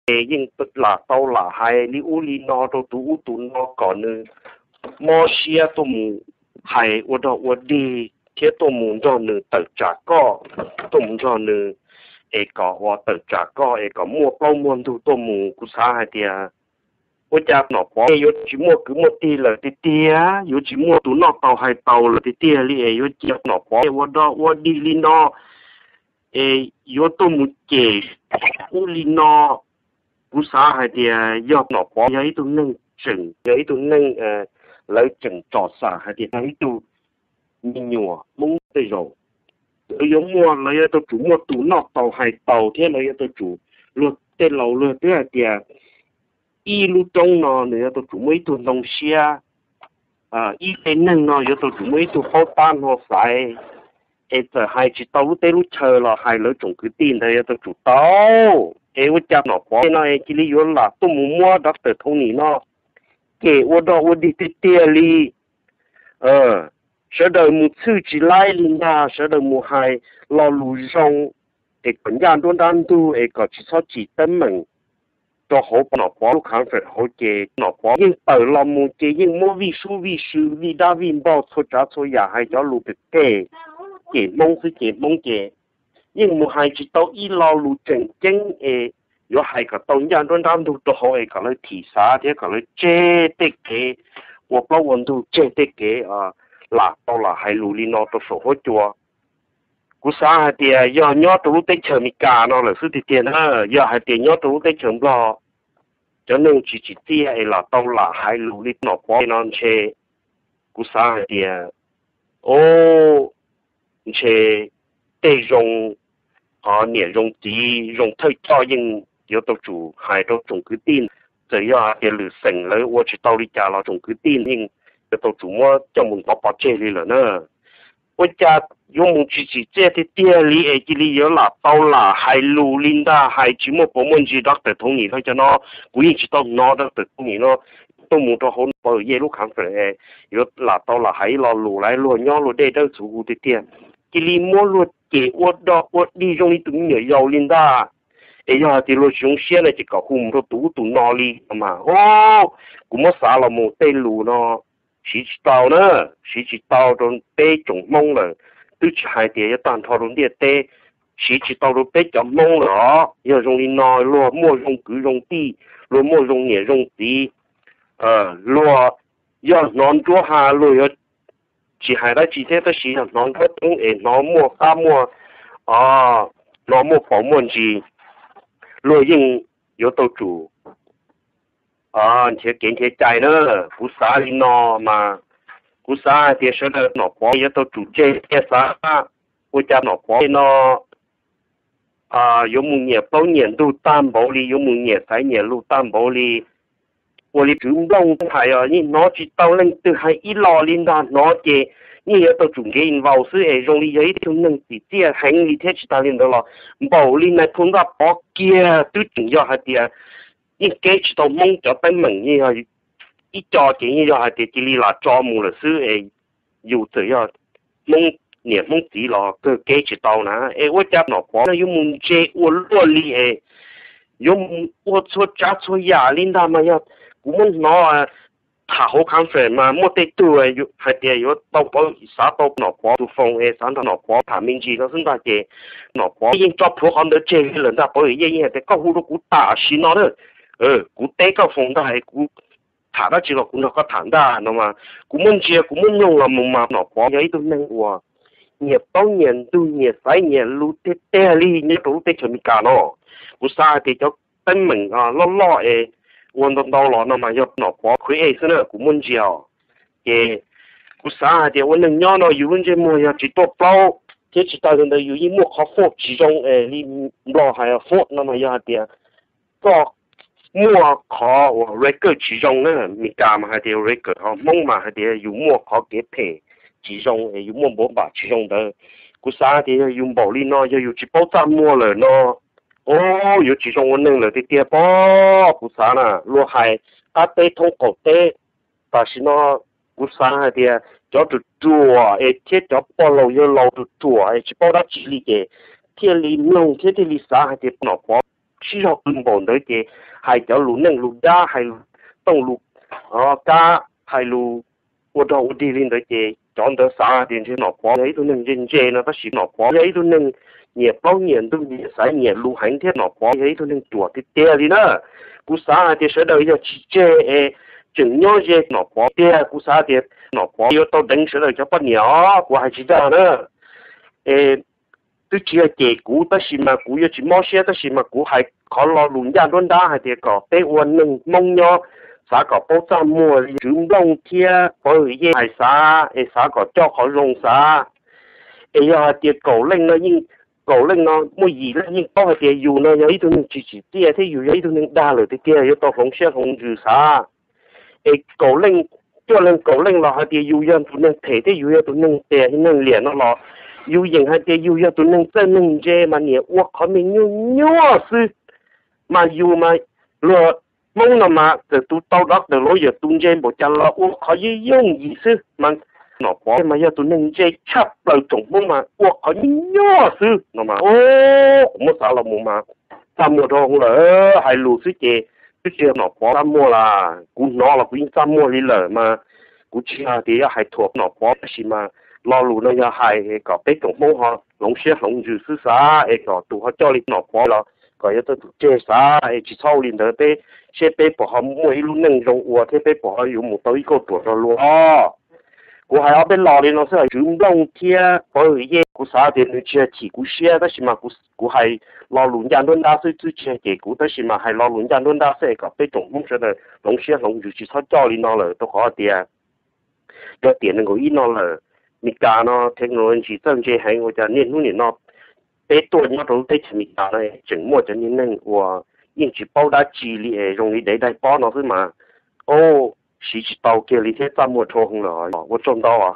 es yeej lam tau lam hais li ub li no rau tus ub tus no kom nws mob siab tuaj mus hais ua dog ua dig thiab tuaj mus nrog nws tawm tsam koj, tuaj mus nrog nws es kom ua tawm tsam koj es kom muaj plaub muaj ntug tuaj mus. Kuv xav hais tias ua cas Nom Pov yuav tsis muaj kwv muaj tij lawm tiag tiag, yuav tsis muaj tus noj tau hais tau lawm tiag tiag li es yuav cia Nom Pov ua dog ua dig li no es yuav tuaj mus cem ub li no. Kuv xav hais tias yog Nom Pov yog ib tug neeg tseem, yog ib tug neeg lawv tseem tsom xam hais tias yog ib tug me nyuam Hmoob tej zaum lawv yuav muaj, lawv yuav tau tsum muaj tus noj tau hais tau thiab lawv yuav tau tsum, luag tej laus luag twb hais tias ib lub roob no nws yuav tau tsum muaj ib tug ntoo siab, ib tej neeg no yuav tau tsum muaj ib tug paub tab hno xaiv. Es txawm hais tsis tau lub teb lub chaw los hais lawv tsoom kwv tij ntawd yuav tau tsum tau. Es ua cas Nom Pov no es cia li yuav lam tuaj mus muab Doctor Thoob Nim no cem ua dog ua dig tiag tiag li. Sawv daws mus txhwj tsis laib li ntag, sawv daws mus hais lo lus zoo es kom ncaj nruab nrab ntug es kom tsis txhob tsim teeb meem rau hauv Nom Pov lub conference hauv ces Nom Pov yeej tawm los mus ces yeej muab vij sub vij sw vij dab vij npog txhua tsav txhua yam hais cov lus phem phem cem Hmoob xwb ces Hmoob ces yeej mus hais tsis tau ib lo lus tseem ceeb es yuav hais kom tau ncaj nruab nrab ntug rau hauv es kom lawv thim xav thiab kom lawv tseg tej kev ua plaub ua ntug, tseg tej kev lam tau lam hais lus li no rau saum huab cua. Kuv xav hais tias yog nyob rau lub teb chaws Amelikas no lawm xwb tiag tiag na, yog hais tias nyob rau lub teb chaws Nplog cov neeg tsis tsim txiaj es lam tau lam hais lus li Nom Pov no ntshe kuv xav hais tias, o, ntshe tej zoo, o, niam zoo txiv zoo thawj coj yeej yuav tau tsum hais rau tsoom kwv tij. Txawm yog hais tias lwm xeem lawv ua tsis tau li cas los tsoom kwv tij yeej yuav tau tsum muab coj mus ntov pov tseg li lawm na. Ua cas yuav mus tsis tsim txiaj tiag tiag li es cia li yuav lam tau lam hais lus li ntag, hais tsis muaj puas muaj ntsis. Doctor Thoob Nim no cov no kuv yeej tsis tau hnov Doctor Thoob Nim no tuaj mus rau hauv Pov Yej lub conference es yuav lam tau lam hais ib lo lus lawv luag nyob luag dej dawb txhuv hu tiag tiag, cia li muab luag cem ua dog ua dig zoo li tus me nyuam yaus li ntag. Es yog hais tias luag tsis zoo siab no ces kom hu mus rau tus ub tus no li no mas, o, kuv muab xav los mus tej lus no siv tsis tau na, siv tsis tau rau peb tsoom Hmoob lawm. Twb tsis hais tias yuav tag nrho rau ntiaj teb, siv tsis tau rau peb cov Hmoob lawm os. Yog zoo li no luag muaj zoo kwv zoo tij, luag muaj zoo niam zoo txiv, luag yog hnov nruab ha luag yuav tsis hais dab tsi thiab, tab sis yog hnov nruab roob es hnov muaj qab muaj, o, hnov muaj paus muaj ntsis, luag yeej yuav tau tsum nrhiav kev nrhiav cai na. Kuv xav li no mas, kuv xav hais tias sawv daws Nom Pov yuav tau tsum tseg txhia xav, ua cas Nom Pov no yuav mus nyiam plaub nyiam ntug tag npaum li, yuav mus nyiam xaiv nyiam lus tag npaum li. Ua li Tswv Nplooj hais os, yeej hnov tsis tau leej twg hais ib los li ntag, hnov ces yeej yuav tau tsum nkev involve xwb es zoo li yog ib tug neeg tsim txiaj heev li thiab. Tsis tas li ntawd los npaum li nais phoo Vaj Pov kiag twb tseem yog hais tias yeej keb tsis tau Hmoob cov teeb meem, yeej yog ib co ces yeej yog hais tias cia li lam tso mus lawm xwb es yus txawm yog Hmoob niam Hmoob txiv los kawg keb tsis tau na. Es ua cas Nom Pov no yuav mus ntse ua luaj li es yuav mus ua txhua tsav txhua yam li ntag mas yog kuv muab hnov tham hauv conference mas muaj tej tug hais tias yuav tau pov, xav tau Nom Pov tus phone es xav nrog Nom Pov tham me ntsis no xwb ntag ces Nom Pov yeej tso plhuav qhov ntawd tseg li lawm ntag. Pov Yej yeej hais tias koj hu rau kuv tam sim no na, kuv teb koj phone ntag es kuv tham dab tsi los kuv nrog koj tham ntag no mas. Kuv muab ntsia kuv muab nyoog los mus mas Nom Pov yog ib tug neeg uas nyiam plaub nyiam ntug nyiam xaiv nyiam lus tiag tiag li nyob rau lub teb chaws Amelikas no. Kuv xav hais tias cov teeb meem loj loj es ua ntau ntau los no mas yog Nom Pov create xwb na, kuv muab ntsia os. Ces kuv xav hais tias ua neeg nyob no yus lub ntsej muag yog tsis tuaj plaub thiab tsis tas li ntawd yus yeej muaj qhov fault tsis zoo es li Nplog hais fault no mas yog hais tias koj muaj qhov uas record tsis zoo na, Meskas mas hais tias record, ho Hmoob mas hais tias yus muaj qhov kev phem tsis zoo es yus muaj npav npam tsis zoo ntawd. Kuv xav tias yog yus npaum li no yog yus tsis paub txaj muag lawm no, o, yuav tsis zoo ua neeg lawm tiag tiag pob. Kuv xav na, luag hais qab teb thoob qaum teb, tam sim no kuv xav hais tias cov ruam ruam es thiab cov pog laus yawg laus ruam ruam es tsis paub dab tsi li ces thiaj li mloog thiab thiaj li xav hais tias Nom Pov sib zog qw npaum ntawd ces hais cov lus neej lus dab, hais lus tooj lus kab, hais lus ua dog ua dig li ntawd ces cov ntawd xav tias ntshe Nom Pov yog ib tug neeg ntse ntse no, tab sis Nom Pov yog ib tug neeg nyiam plaub nyiam ntug, nyiam xaiv nyiam lus heev thiab Nom Pov yog ib tug neeg ruam tiag tiag li na. Kuv xav hais tias sawv daws yog tsis tseg es tseem nyob ze Nom Pov tiag, kuv xav tias Nom Pov yuav tau deev sawv daws cov poj niam os, kuv hais tsis dag na. Es twb tsis yog cem kuv tab sis mas kuv yuav tsis mob siab, tab sis mas kuv hais qhov lo lus ncaj nruab nrab hais tias kom peb ua neeg Hmoob nyob xav kom paub txaj muag li Tswv Nplooj thiab Pov Hwm Yej hais xav es xav kom coj qhov zoo xav. Es yog hais tias Kaum Leej no yeej, Kaum Leej no muaj yim leej yeej paub hais tias yus no yog ib tug neeg tsis tsim txiaj thiab yus yog ib tug neeg dag lawm tiag tiag, yuav tau hloov siab hloov ntsws xav. Es Kaum Leej, cuaj leeg Kaum Leej los hais tias yus yog tus neeg phem thiab yus yog tus neeg tias neeg liam no los yus yeem hais tias yus yog tus neeg txawj neeg ntse mas niam ua qhov me nyuaj nyuaj xwb. Mas yus mas luag Hmoob no mas txawm tus tau doctor los yog tus ntse npaum cas los ua qhov yooj yooj yim xwb mas Nom Pov mas yog tus neeg ntse tshaj plaws tsoom Hmoob mas ua qhov nyuaj nyuaj xwb no mas. Kuv muab xav los mus mas txaj muag dhau lawm, hais lus xwb ces twb tsis yog Nom Pov txaj muag las, kuv hnov los kuv yeej txaj muag li lawm mas. Kuv tsis yog tias yuav hais thuam Nom Pov tab sis mas lo lus no yog hais kom peb tsoom Hmoob ho hloov siab hloov ntsws xwb xav es kom tus ho coj li Nom Pov los kom yog tau tus tseg xav es tsis txhob ua li ntawd peb, seb peb puas ho muaj ib lub neej zoo ua thiab peb puas ho yuav mus tau ib kauj ruam rau luag. Kuv hais ob peb lo li no xwb, Tswv Nplooj thiab Pov Hwm Yej kuv xav tias nws tsis yog chim kuv siab tab sis mas kuv hais lo lus ncaj nruab nrab xwb, twb tsis yog cem kuv tab sis mas hais lo lus ncaj nruab nrab xwb es kom peb tsoom Hmoob sawv daws hloov siab hloov ntsws tsis txhob coj li no lawm rau qhov tias yog tiam nees nkaum ib no lawm, Meskas no technology txawj ntse heev ua cas niaj hnub nim no peb tuaj nyob rau lub teb chaws Meskas no tseem muaj cov niag neeg uas yeej tsis paub dab tsi li es zoo li dev daig pob no xwb mas. Au, siv tsis tau kiag li thiab txaj muag dhau lawm, ua tsaug ntau.